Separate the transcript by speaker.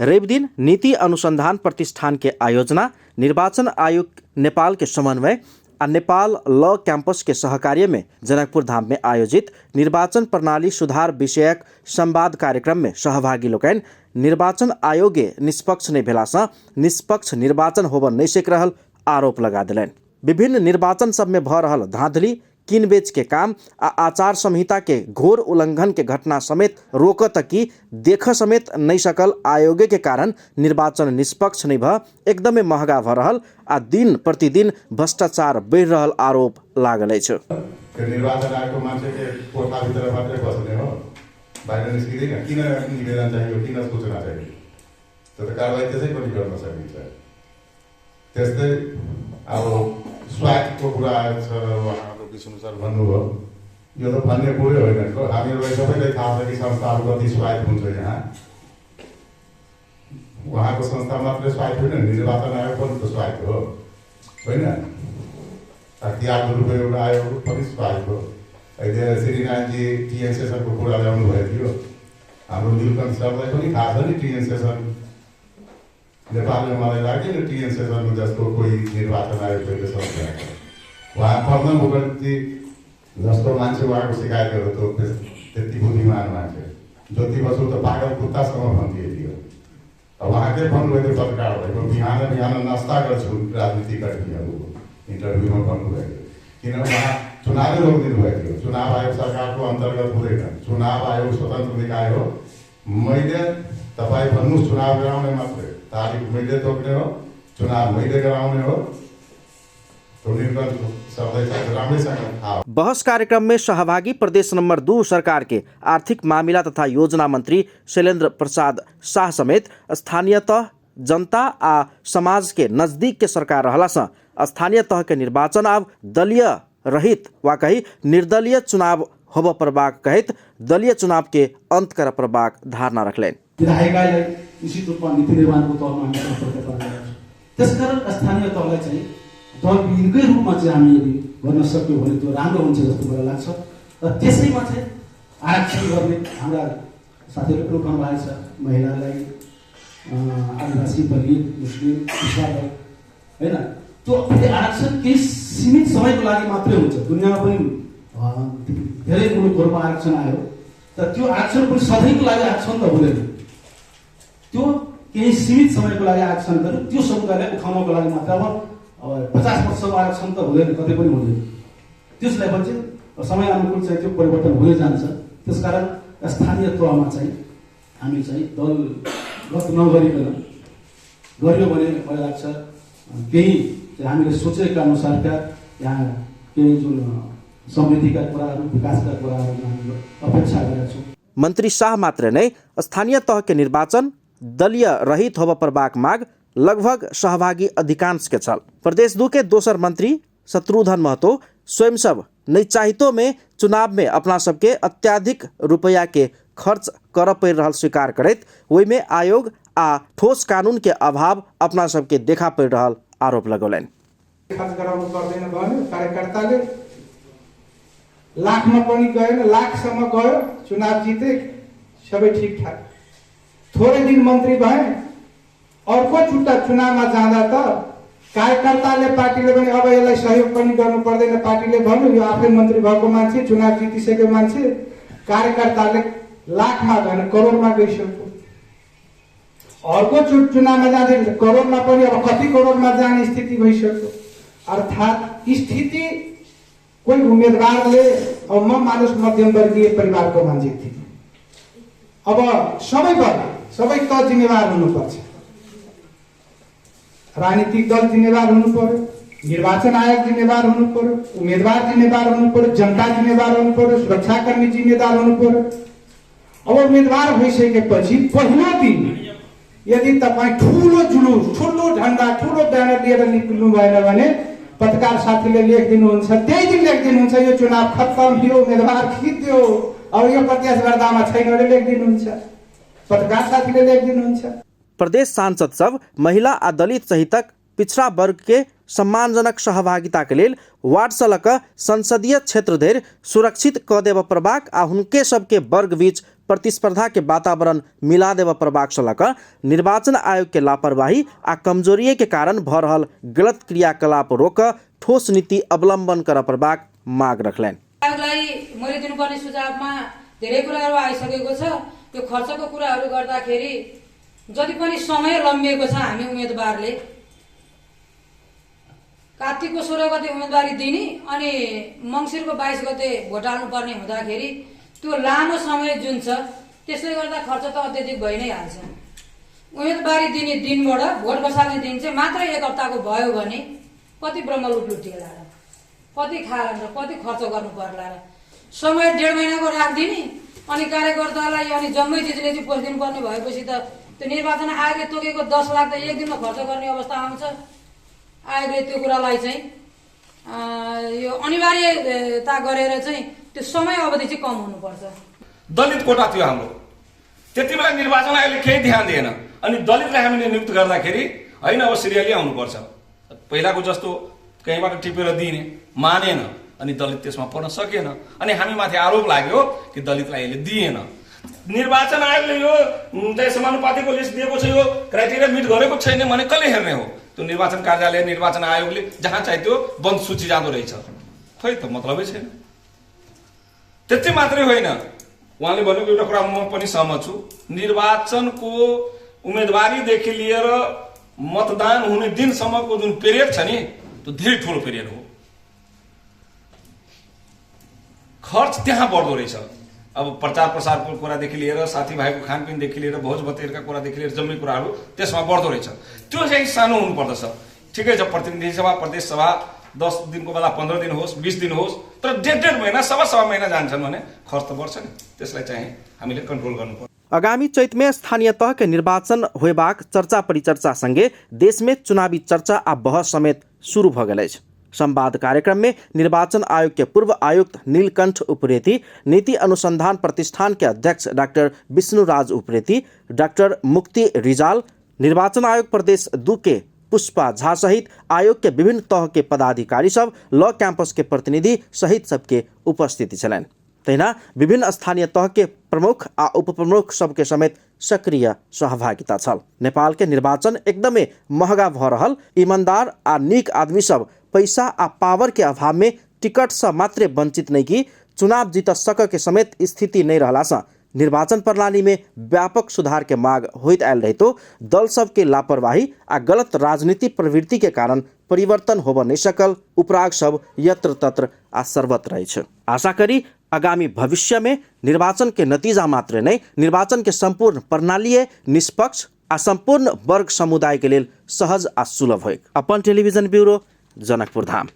Speaker 1: रवि दिन नीति अनुसंधान प्रतिष्ठान के आयोजना, निर्वाचन आयोग नेपाल के समन्वय और नेपाल लॉ कैंपस के सहकार्य में जनकपुर धाम में आयोजित निर्वाचन प्रणाली सुधार विषयक संवाद कार्यक्रम में सहभागी लोकनि निर्वाचन आयोगे निष्पक्ष नहीं भेलासँ निष्पक्ष निर्वाचन होब नहीं सक रहल आरोप लगा दिलनि। विभिन्न निर्वाचन सब में भ रहल धांधली, किन बेच के काम आ आचार संहिता के घोर उल्लंघन के घटना समेत रोकत कि देख समेत नहीं सकल आयोगे के कारण निर्वाचन निष्पक्ष नहीं भ एकदमै महंगा भ रहल आ दिन प्रतिदिन भ्रष्टाचार बढ़ रहल आरोप लागल अछि।
Speaker 2: निर्वाचन आयोगको मान्छेले कोठाभित्र मात्रै बस्ने हो, बाहिर निस्किँदैन। किन निवेदन चाहियो, किन सूचना चाहियो, त्यो त कारबाही त्यसै पनि गर्न सकिन्छ। त्यस्तै अब स्वास्थ्यको कुरा आएको छ, उहाँहरू विष्णु सर भन्नुभयो, यो त भन्ने कुरै होइन। हामीहरूलाई सबैलाई थाहा छ कि संस्थाहरू कति स्वायत्त हुन्छ। यहाँ उहाँको संस्था मात्रै स्वायत्त होइन, निर्वाचन आयोग पनि त स्वायत्त हो, होइन? तिहारको रूपमा एउटा आयोग पनि स्वायत्त हो। अहिले श्रीनारायणजी टिएन सेसनको कुरा ल्याउनु भएको थियो। हाम्रो नीलकण्ठ सरलाई पनि थाहा छ नि टिएन सेसन नेपालमा। मलाई लाग्दैन टिएन सेसन जस्तो कोही निर्वाचन आयोग कहिले सक्दैन। उहाँ पद्म मुखर्जी जस्तो मान्छे उहाँको शिकायत गर्दो त्यति बुद्धिमान मान्छे। ज्योति बसु त पागल कुत्तासँग भन्थे थियो। अब उहाँकै भन्नुभएको थियो पत्रकार भएको, बिहान बिहान नास्ता गर्छु राजनीतिक कर्मीहरूको इन्टरभ्यूमा भन्नुभएको थियो। किनभने उहाँ चुनावै रोकिदिनु भएको थियो। चुनाव आयोग सरकारको अन्तर्गत हुँदैन, चुनाव आयोग स्वतन्त्र निकाय हो। मैले तपाईँ भन्नुहोस् चुनाव गराउने मात्रै, तारिख मैले तोक्ने हो, चुनाव मैले गराउने हो।
Speaker 1: बहस कार्यक्रम में सहभागी प्रदेश नंबर 2 सरकार के आर्थिक मामला तथा योजना मंत्री शैलेंद्र प्रसाद शाह समेत स्थानीय तह, जनता आ समाज के नजदीक के सरकार रहला से स्थानीय तह के निर्वाचन अब दलीय रहित वा कही निर्दलीय चुनाव होब प्रबाक कहित दलीय चुनाव के अंत कर प्रबाक धारणा रखलेन।
Speaker 3: निश्चित रूपमा नीति निर्माणको तहमा हामी सम्पर्क गर्छौँ। त्यसकारण स्थानीय तहलाई चाहिँ दलविहीनकै रूपमा चाहिँ हामी यदि गर्न सक्यौँ भने त्यो राम्रो हुन्छ जस्तो मलाई लाग्छ। र त्यसैमा चाहिँ आरक्षण गर्ने हाम्रा साथीहरूले पनि उठाउनु भएको छ। महिलालाई, आदिवासी, दलित, मुस्लिम, पिछडालाई, होइन? त्यो आरक्षण केही सीमित समयको लागि मात्रै हुन्छ। दुनियाँमा पनि धेरै मुलुकहरूमा आरक्षण आयो, तर त्यो आरक्षण पनि सधैँको लागि आरक्षण त हुँदैन। त्यो केही सीमित समयको लागि आरक्षण गर्यो, त्यो समुदायलाई उठाउनको लागि मात्र। अब 50 वर्षको आरक्षण त हुँदैन, कतै पनि हुँदैन। त्यसलाई पनि चाहिँ समय अनुकूल चाहिँ त्यो परिवर्तन हुँदै जान्छ। त्यसकारण स्थानीय तहमा चाहिँ हामी चाहिँ दलगत नगरिकन गरियो भने मलाई लाग्छ केही हामीले सोचेका अनुसारका यहाँ केही जुन समृद्धिका कुराहरू, विकासका कुराहरू हामीले अपेक्षा गरेका छौँ।
Speaker 1: मंत्री शाह मात्र नहीं स्थानीय तह के निर्वाचन दलीय रहित होब प्रबाक माग लगभग सहभागी अधिकांश के छल। प्रदेश 2 के दोसर मंत्री शत्रुघ्न महतो स्वयं सब नहीं चाहितो में चुनाव में अपना सबके अत्याधिक रुपया के खर्च कर पड़ रहा स्वीकार करत वही में आयोग आ ठोस कानून के अभाव अपना सबके देखा पड़ रहा आरोप लगौलन।
Speaker 4: खर्च गराउनु पर्दैन भन्यो कार्यकर्ताले, लाखमा पनि गएन, लाखसम्म गयो, चुनाव जिते, सबै ठिकठाक। थोरै दिन मन्त्री भए, अर्को छुट्टा चुनावमा जाँदा त कार्यकर्ताले पार्टीले पनि अब यसलाई सहयोग पनि गर्नु पर्दैन पार्टीले भन्यो। यो आफै मन्त्री भएको मान्छे, चुनाव जितिसकेको मान्छे, कार्यकर्ताले लाखमा गएन करोडमा गइसक्यो। अर्को चुनावमा जाँदै करोडमा पनि अब कति करोडमा जाने स्थिति भइसक्यो। अर्थात् स्थिति कोही उम्मेदवारले, अब म मानुष मध्यमवर्गीय परिवारको मान्छे थिएँ, अब सबै त जिम्मेवार हुनुपर्छ। राजनीतिक दल जिम्मेवार हुनु पर्यो, निर्वाचन आयोग जिम्मेवार हुनु पर्यो, उम्मेदवार जिम्मेवार हुनु पर्यो, जनता जिम्मेवार हुनु पर्यो, सुरक्षाकर्मी जिम्मेदार हुनु पर्यो। अब उम्मेदवार भइसकेपछि पहिलो दिन यदि तपाईँ ठुलो जुलुस, ठुलो झण्डा, ठुलो ब्यानर लिएर निक्ल्नु भएन भने पत्रकार साथीले लेखिदिनुहुन्छ, त्यही दिन लेखिदिनुहुन्छ यो चुनाव खत्तम, यो उम्मेदवार खिच्यो, अब यो प्रतिस्पर्धामा छैन भने लेखिदिनुहुन्छ, पत्रकार साथीले लेखिदिनुहुन्छ।
Speaker 1: प्रदेश सांसद सब महिला आ दलित सहितक पिछड़ा वर्ग के सम्मानजनक सहभागिता के लेल वार्ड सलक संसदीय क्षेत्र धरि सुरक्षित क देव प्रबाक आ हुनके सबके वर्ग बीच प्रतिस्पर्धा के वातावरण मिला देव प्रभाग सलक निर्वाचन आयोग के लापरवाही आ कमजोरी के कारण भ रहल गलत क्रियाकलाप रोक ठोस नीति अवलम्बन कर प्रभाग माग रखलेन।
Speaker 5: आयोगलाई मैले दिनुपर्ने सुझावमा धेरै कुराहरू आइसकेको छ। त्यो खर्चको कुराहरू गर्दाखेरि जति पनि समय लम्बिएको छ, हामी उम्मेदवारले कार्तिकको 16 गते उम्मेदवारी दिने अनि मङ्सिरको 22 गते भोट हाल्नुपर्ने हुँदाखेरि त्यो लामो समय जुन छ त्यसले गर्दा खर्च त अत्यधिक भइ नै हाल्छ। उम्मेदवारी दिने दिनबाट भोट बसाल्ने दिन चाहिँ मात्रै 1 हप्ताको भयो भने कति ब्रह्मलुट लुटिएला र, कति खाला र, कति खर्च गर्नु पर्ला र। समय 1.5 महिनाको राखिदिने अनि कार्यकर्तालाई अनि जम्मै चिजले चाहिँ पोसिदिनु पर्ने भएपछि त त्यो निर्वाचन आयोगले तोकेको 10 लाख त 1 दिनमा खर्च गर्ने अवस्था आउँछ। आयोगले त्यो कुरालाई चाहिँ यो अनिवार्यता गरेर चाहिँ त्यो समय अवधि चाहिँ कम हुनुपर्छ।
Speaker 6: दलित कोटा थियो हाम्रो, त्यति बेला निर्वाचन आयोगले केही ध्यान दिएन अनि दलितलाई हामीले नियुक्त गर्दाखेरि होइन अब सिरियली आउनुपर्छ, पहिलाको जस्तो कहीँबाट टिपेर दिने मानेन अनि दलित त्यसमा पर्न सकेन अनि हामीमाथि आरोप लाग्यो कि दलितलाई यसले दिएन। निर्वाचन आयोगले यो समानुपातिको लिस्ट दिएको छ, यो क्राइटेरिया मिट गरेको छैन भने कसले हेर्ने हो? त्यो निर्वाचन कार्यालय निर्वाचन आयोगले जहाँ चाहिँ त्यो बन्द सूची जाँदो रहेछ, खै त मतलबै छैन। त्यति मात्रै होइन, उहाँले भनेको एउटा कुरा म पनि सहमत छु, निर्वाचनको उम्मेदवारीदेखि लिएर मतदान हुने दिनसम्मको जुन पिरियड छ नि त्यो धेरै ठुलो पिरियड हो। खर्च त्यहाँ बढ्दो रहेछ। अब प्रचार प्रसारको कुरादेखि लिएर साथीभाइको खानपिनदेखि लिएर भोज भतेरका कुरादेखि लिएर जम्मै कुराहरू त्यसमा बढ्दो रहेछ। त्यो चाहिँ सानो हुनुपर्दछ। ठिकै छ, प्रतिनिधि सभा प्रदेश सभा 10 दिनको बेला 15 दिन होस् 20 दिन होस्, तर 1.5 महिना सवा महिना जान्छन् भने खर्च बढ्छ नि, त्यसलाई चाहिँ हामीले कन्ट्रोल गर्नुपर्छ।
Speaker 1: आगामी चैत में स्थानीय तह के निर्वाचन होबाक चर्चा परिचर्चा संगे देश में चुनावी चर्चा आ बहस समेत शुरू भ गेल अछि। संवाद कार्यक्रम में निर्वाचन आयोग के पूर्व आयुक्त नीलकंठ उप्रेती, नीति अनुसंधान प्रतिष्ठान के अध्यक्ष डॉक्टर विष्णुराज उप्रेती, डॉक्टर मुक्ति रिजाल, निर्वाचन आयोग प्रदेश 2 के पुष्पा झा सहित आयोग के विभिन्न तह के पदाधिकारी सब, लॉ कैंपस के प्रतिनिधि सहित सबके उपस्थिति छलैन। तहिना विभिन्न स्थानीय तह के प्रमुख आ उपप्रमुख सबके समेत सक्रिय सहभागिता छल। नेपाल के निर्वाचन एकदमै महंगा भ रहल, ईमानदार आ नीक आदमी सब पैसा आ पावर के अभाव में टिकट से मात्रे वंचित नहीं की चुनाव जीत सक के समेत स्थिति नहीं रहला से निर्वाचन प्रणाली में व्यापक सुधार के माग होइत आयल रही तो दल सब के लापरवाही आ गलत राजनीति प्रवृत्ति के कारण परिवर्तन होब नहीं सकल। उपराग सब यत्र तत्र आ सर्वत्र रही। आशा करी आगामी भविष्य में निर्वाचन के नतीजा मात्र नहीं, निर्वाचन के संपूर्ण प्रणाली निष्पक्ष आ संपूर्ण वर्ग समुदाय के लिए सहज आ सुलभ हो। Upon television bureau, Janakpur Dham.